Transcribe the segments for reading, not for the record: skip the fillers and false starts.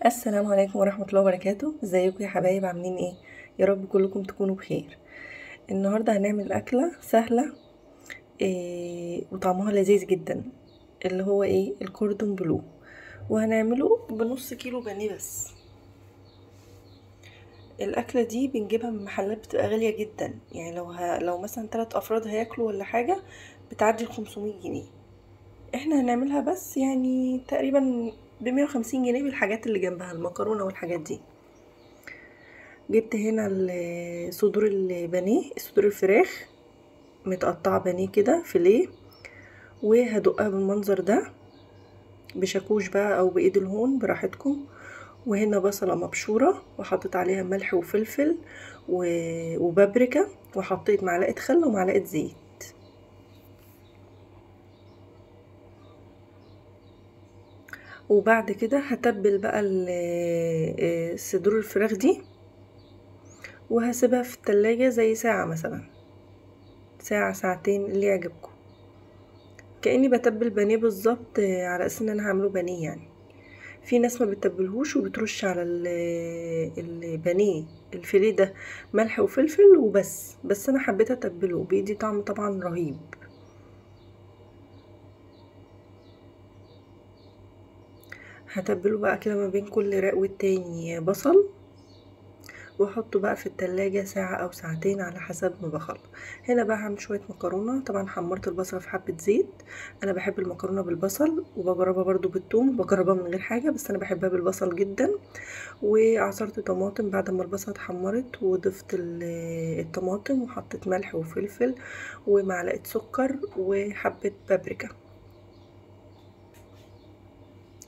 السلام عليكم ورحمة الله وبركاته. ازيكم يا حبايب، عاملين ايه؟ يا رب كلكم تكونوا بخير. النهاردة هنعمل أكلة سهلة وطعمها لذيذ جدا، اللي هو ايه؟ الكوردون بلو. وهنعمله بنص كيلو بانيه بس. الأكلة دي بنجيبها من محلات بتبقى غالية جدا، يعني لو مثلا 3 أفراد هياكلوا ولا حاجة بتعدي 500 جنيه. احنا هنعملها بس يعني تقريبا ب150 جنيه بالحاجات اللي جنبها، المكرونة والحاجات دي. جبت هنا صدور البانيه، صدور الفراخ متقطعة بانيه كده فيليه، وهدقها بالمنظر ده بشاكوش بقى او بايد الهون براحتكم. وهنا بصلة مبشورة وحطيت عليها ملح وفلفل وبابريكا، وحطيت معلقة خل ومعلقة زيت. وبعد كده هتبل بقى صدور الفراخ دي، وهسيبها في التلاجة زي ساعة مثلا، ساعة ساعتين اللي يعجبكم. كأني بتبل بانيه بالظبط، على اساس ان انا هعمله بانيه. يعني في ناس ما بتتبلهوش وبترش على البانيه الفيليه ده ملح وفلفل وبس، بس انا حبيت اتبله، بيدي طعم طبعا رهيب. هتبله بقى كده ما بين كل رق والتاني بصل، واحطه بقى في التلاجة ساعة او ساعتين على حسب ما بخلص. هنا بقى هعمل شوية مكرونة. طبعا حمرت البصلة في حبة زيت، انا بحب المكرونة بالبصل وبجربها برضو بالثوم، بجربها من غير حاجة بس انا بحبها بالبصل جدا. وعصرت طماطم بعد ما البصلة اتحمرت، وضفت الطماطم وحطيت ملح وفلفل ومعلقة سكر وحبة بابريكا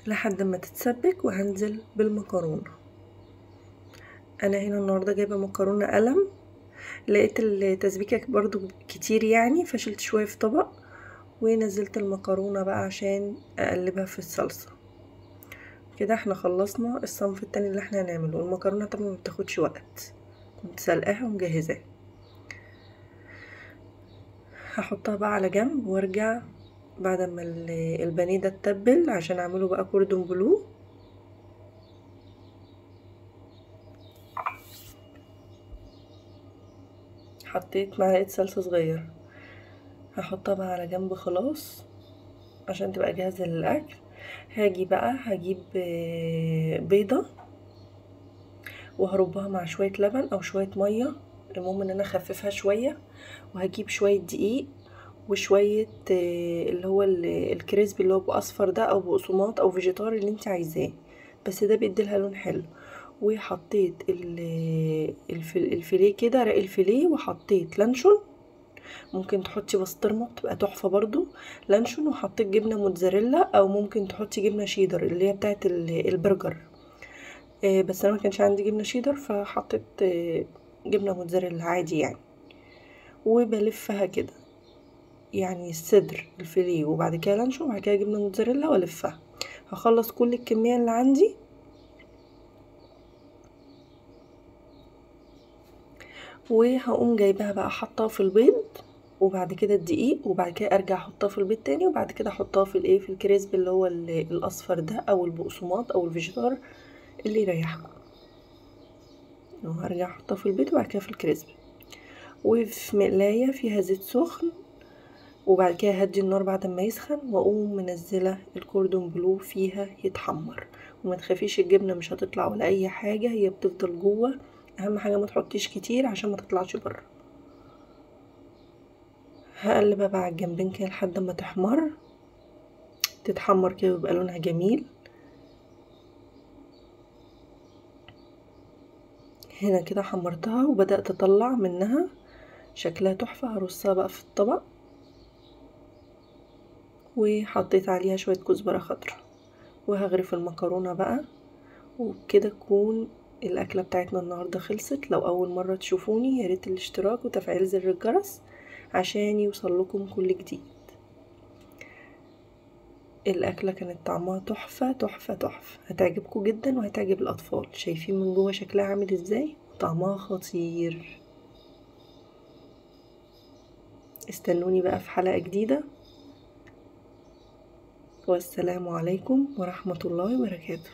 لحد ما تتسبك، وهنزل بالمكرونة. انا هنا النهارده جايبه مكرونه قلم، لقيت التسبيكه برضو كتير يعني، فشلت شوية في طبق ونزلت المكرونه بقى عشان اقلبها في الصلصه. كده احنا خلصنا الصنف التاني اللي احنا هنعمله. المكرونه طبعا ما بتاخدش وقت، كنت سلقاها ومجهزاها. هحطها بقى على جنب وارجع بعد ما البانيه ده اتبل عشان اعمله بقى كوردون بلو. حطيت معلقه صلصه صغيرة، هحطها بقى على جنب خلاص عشان تبقى جاهزة للاكل. هاجي بقى هجيب بيضة وهربها مع شوية لبن او شوية مية، المهم ان انا اخففها شوية. وهجيب شوية دقيق وشوية اللي هو ال crispy اللي هو باصفر ده، او بقسماط او فيجيتار اللي انت عايزاه، بس ده بيديلها لون حلو. وحطيت الفيليه كده، رق الفيليه، وحطيت لانشون، ممكن تحطي بسطرمه بتبقى تحفة برضو لانشون، وحطيت جبنه موتزاريلا او ممكن تحطي جبنه شيدر اللي هي بتاعه البرجر، بس انا ما كانش عندي جبنه شيدر فحطيت جبنه موتزاريلا عادي يعني. وبلفها كده يعني الصدر الفيليه، وبعد كده لانشون، وبعد كده جبنه موتزاريلا، والفها. هخلص كل الكمية اللي عندي، وهقوم جايباها بقى حطها في البيض، وبعد كده الدقيق، وبعد كده ارجع احطها في البيض تاني، وبعد كده احطها في الايه، في ال crisp اللي هو الاصفر ده، او البقسماط او الفيجيتار اللي يريحكم. وهرجع احطها في البيض وبعد كده في ال crisp. وفي مقلايه فيها زيت سخن، وبعد كده هدي النار بعد ما يسخن، واقوم منزله الكوردون بلو فيها يتحمر. وما تخافيش الجبنة مش هتطلع ولا اي حاجة، هي بتفضل جوه. اهم حاجة ما تحطيش كتير عشان ما تطلعش بره. هقلبها بقى على الجنبين كده لحد ما تحمر، تتحمر كده ويبقى لونها جميل. هنا كده حمرتها وبدات اطلع منها، شكلها تحفة. هرصها بقى في الطبق، وحطيت عليها شوية كزبره خضراء، وهغرف المكرونه بقى. وبكده تكون الاكلة بتاعتنا النهارده خلصت. لو اول مرة تشوفوني يا ريت الاشتراك وتفعيل زر الجرس عشان يوصل لكم كل جديد. الاكلة كانت طعمها تحفة تحفة تحفة، هتعجبكم جدا وهتعجب الاطفال. شايفين من جوه شكلها عامل ازاي، وطعمها خطير. استنوني بقى في حلقة جديدة، والسلام عليكم ورحمة الله وبركاته.